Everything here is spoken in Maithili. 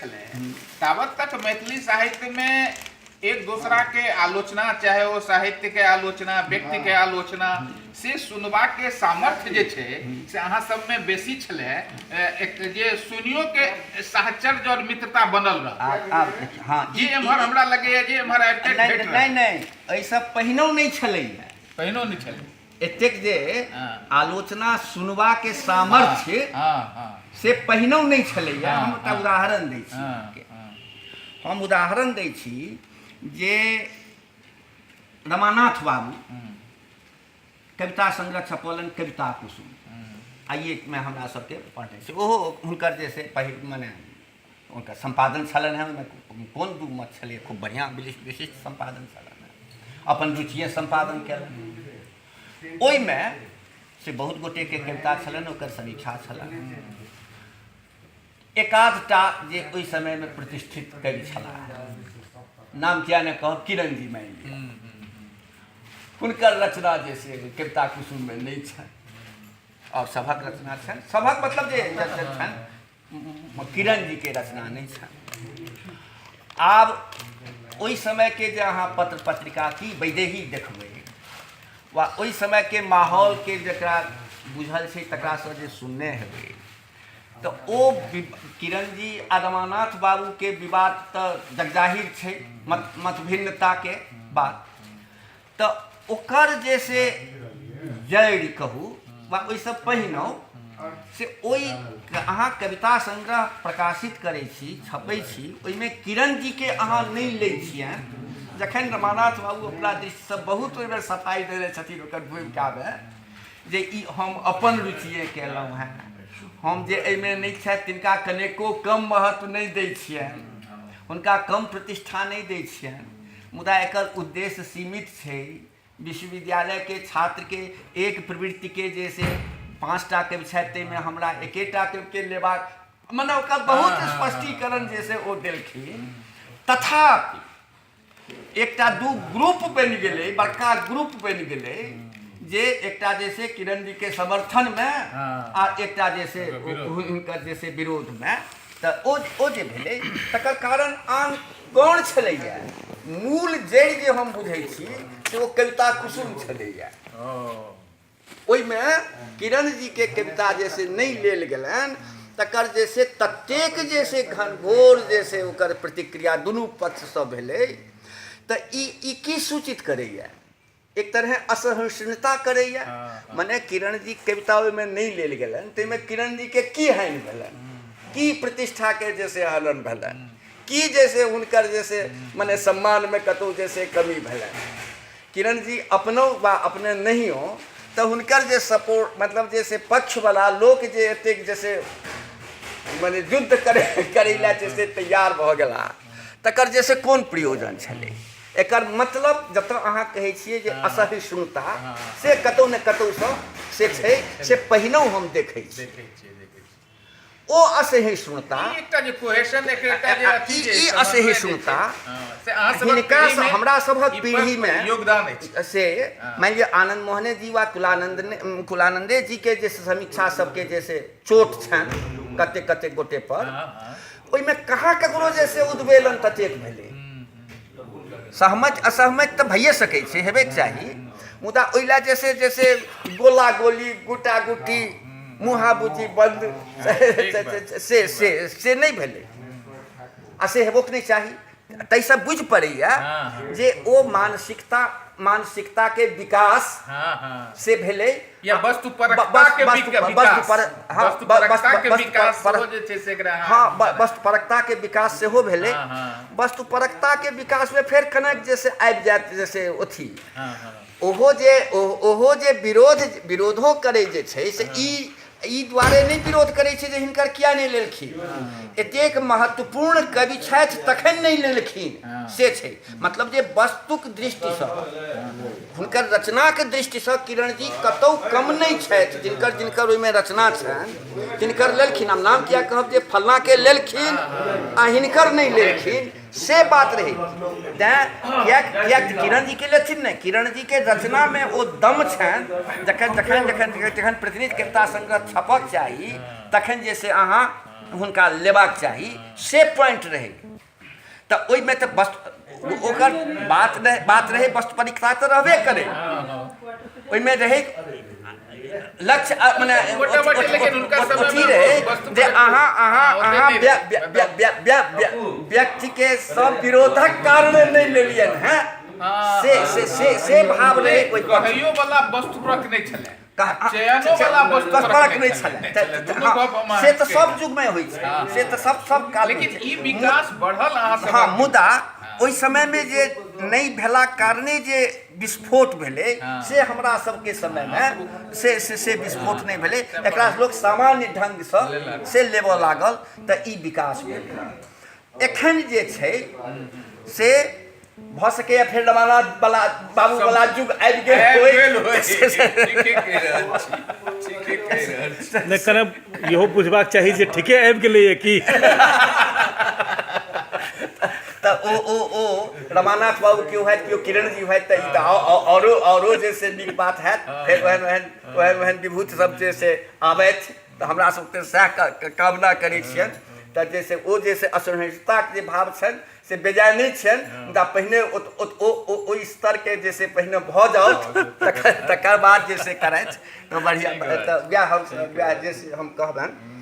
ताबत तक मैथिली साहित्यमे एक दोसरा के आलोचना, चाहे ओ साहित्य के आलोचना, व्यक्ति के आलोचना, से सुनबा के सामर्थ्य जे छै से अहाँ सबमे बेसी छलै। एक जे सुनियो के साहचर्य और मित्रता बनल रह। आब देखियौ, हँ, जे एम्हर हमरा लगैया जे एम्हर आबि नहि नहि नहि, एहिसँ पहिनो नहि छलैया, पहिनो नहि छलै एतेक जे आलोचना सुनबाके सामर्थ्य से पहिनहुँ नहि छलैया। हम एकटा उदाहरण दै छी अहाँके, हम उदाहरण दै छी जे रमानाथ बाबू कविता संग्रह छपौलनि कविता कुसुम, आइएमे हमरा सबके पढ़ने छी। ओहो हुनकर जे से पहिल मने हुनकर सम्पादन छलनि हेँ, ओहिमे कोन दू मत छलै, खूब बढ़िआँ विशिष्ट सम्पादन छलनि हेँ, अपन रुचिए सम्पादन कयलनि। ओहिमे से बहुत गोटेके कविता छलनि, ओकर समीक्षा छलनि। एकाधटा जे ओहि समयमे प्रतिष्ठित कवि छलाह, नाम किया नहि कहब, किरण जी मानि लिअ, हुनकर रचना जे से कविता कुसुममे नहि छनि आओर सभक रचना छनि, सभक मतलब जे छनि किरण जीके रचना नहि छनि। आब ओहि समयके जे अहाँ पत्र पत्रिका की वैदेही देखबै वा ओहि समयके माहौलके जकरा बुझल छै तकरासँ जे सुनने हेबै तऽ ओ किरण जी आ रमानाथ बाबूके विवाद तऽ जगजाहिर छै, मतभिन्नताके बात, तऽ ओकर जे से जड़ि कहू वा ओहिसँ पहिनहुँ से ओहि अहाँ कविता संग्रह प्रकाशित करै छी, छपै छी, ओहिमे किरण जीके अहाँ नहि लै छियनि। जखन रमानाथ बाबू अपना दृष्टिसँ बहुत ओहिमे सफाइ देने छथिन ओकर भूमिकामे जे ई हम अपन रुचिए केलहुँ हेँ, हम जे एहिमे नहि छथि तिनका कनेको कम महत्व नहि दै छियनि, हुनका कम प्रतिष्ठा नहि दै छियनि, मुदा एकर उद्देश्य सीमित छै। विश्वविद्यालयके छात्रके एक प्रवृत्तिके जे से 5टा कवि छथि ताहिमे हमरा एकेटा कविके लेबाक मने ओकर बहुत स्पष्टीकरण जे से ओ देलखिन। तथापि एकटा दू ग्रुप बनि गेलै, बड़का ग्रुप बनि गेलै जे एकटा जे से किरण जीके समर्थनमे आ एकटा जे से हुनकर जे से विरोधमे। तऽ ओ जे भेलै तकर कारण आन कोन छलैया, मूल जड़ि जे हम बुझै छी से ओ कविता कुसुम छलैया। ओहिमे किरण जीके कविता जे से नहि लेल गेलनि तकर जे से ततेक जे से घनघोर जे से ओकर प्रतिक्रिया दुनू पक्षसँ भेलै। तऽ ई की सूचित करैया, एक तरहे असहिष्णुता करैया। मने किरण जी कविता ओहिमे नहि लेल गेलनि ताहिमे किरण जीके की हानि भेलनि, की प्रतिष्ठाके जे से हनन भेलनि, की जे से हुनकर जे से मने सम्मानमे कतहु जे से कमी भेलनि। किरण जी अपनो वा अपने नहियो तऽ हुनकर जे सपोर्ट मतलब जे से पक्षवला लोक जे एतेक जे से मने युद्ध करै लए जे से तैयार भऽ गेला तकर जे से कोन प्रयोजन छलै। एकर मतलब जतऽ अहाँ कहै छियै जे असहिष्णुता से कतहु ने कतहुसँ से छै, से पहिनहुँ हम देखै छी ओ असहिष्णुता। एकटा जे कोहेशन, एकटा जे अथी जे ई असहिष्णुता से अहाँ सभक हिनका पीढ़ीमे हमरा सभक ई पीढ़ीमे योगदान अछि। से मानि लिअ आनंद मोहने जी वा कुलानंदे जी के जे समीक्षा सबके जे से चोट छनि कतेक कतेक गोटे पर, ओहिमे कहाँ ककरो जे से उद्वेलन ततेक भेलै। सहमति असहमति तऽ भइए सकै छै, हेबेके चाही, मुदा ओहि लए जे से जे से गोला गोली गुटा गुटी मुँहा बुची बन्द से से से नहि भेलै आ से हेबोके नहि चाही। ताहिसँ बुझि पड़ैए जे ओ मानसिकताके विकास से भेलै या वस्तु परकता के विकास, वस्तु परकता के विकास सेहो जे छै से एकरा हँ, वस्तु परकता के विकास सेहो भेलै। वस्तु परकता के विकास मे फेर कनेक जे से आबि जायत जे से अथी ओहो जे विरोधो करै जे छै से ई दुआरे नहि विरोध करै छै जे हिनकर किया नहि लेलखिन, एतेक महत्वपूर्ण कवि छथि तखन नहि लेलखिन से छै। मतलब जे वस्तुक दृष्टिसँ हुनकर रचनाक दृष्टिसँ किरण जी कतहु कम नहि छथि, जिनकर जिनकर ओहिमे रचना छनि तिनकर लेलखिन। हम नाम किया कहब जे फल्लाँके लेलखिन आ हिनकर नहि लेलखिन से बात रहै। तैँ किएक किएक किरण जीके लेथिन नहि, किरण जीके रचनामे ओ दम छनि जखन जखन जखन जखन प्रतिनिधि कविता संग्रह छपक चाही तखन जे से अहाँ हुनका लेबाक चाही से पॉइंट रहै। तऽ ओहिमे तऽ वस्तु ओकर बात नहि बात रहै, वस्तु परीक्षा तऽ रहबे करै, ओहिमे रहै लक्ष्य मने अथी रहै जे अहाँ अहाँ अहाँ व्यक्तिके सब विरोधक कारणे नहि लेलियनि हेँ, से से से से भाव रहै। ओहि कहैयो वाला वस्तु परक नहि छलै, फर्क नहि छलै, से तऽ सब युगमे होइ छै, से तऽ सब सब काल। लेकिन ई विकास बढ़ल अहाँ। हँ, मुदा ओहि समयमे जे नहि भेलाक कारणे जे विस्फोट भेलै से हमरा सबके समयमे से से से विस्फोट नहि भेलै। एकरा लोक सामान्य ढङ्गसँ से लेबऽ लागल तऽ ई विकास भेलै। एखन जे छै से भऽ सकैए फेर रमानाथ बला बाबू बला युग आबि गेल होय। नहि, कने इहो बुझबाक चाही जे ठीके आबि गेलैए की। तऽ ओ ओ ओ रमानाथ बाबू केओ हैत, केओ किरण जी हैत, तऽ ई तऽ औरो औरो जे से नीक बात हैत। फेर ओहन ओहन ओहन ओहन विभूति सब जे से आबथि तऽ हमरा सबके सएह कामना करै छियनि। तऽ जे से ओ जे से असहिष्णुताके जे भाव छनि से बेजाय नहि छनि, मुदा पहिने ओ ओहि स्तरके जे से पहिने भऽ जाउ, तकर बाद जे से करथि तऽ बढ़िआँ। तऽ वएह हम वएह जे से हम कहबनि।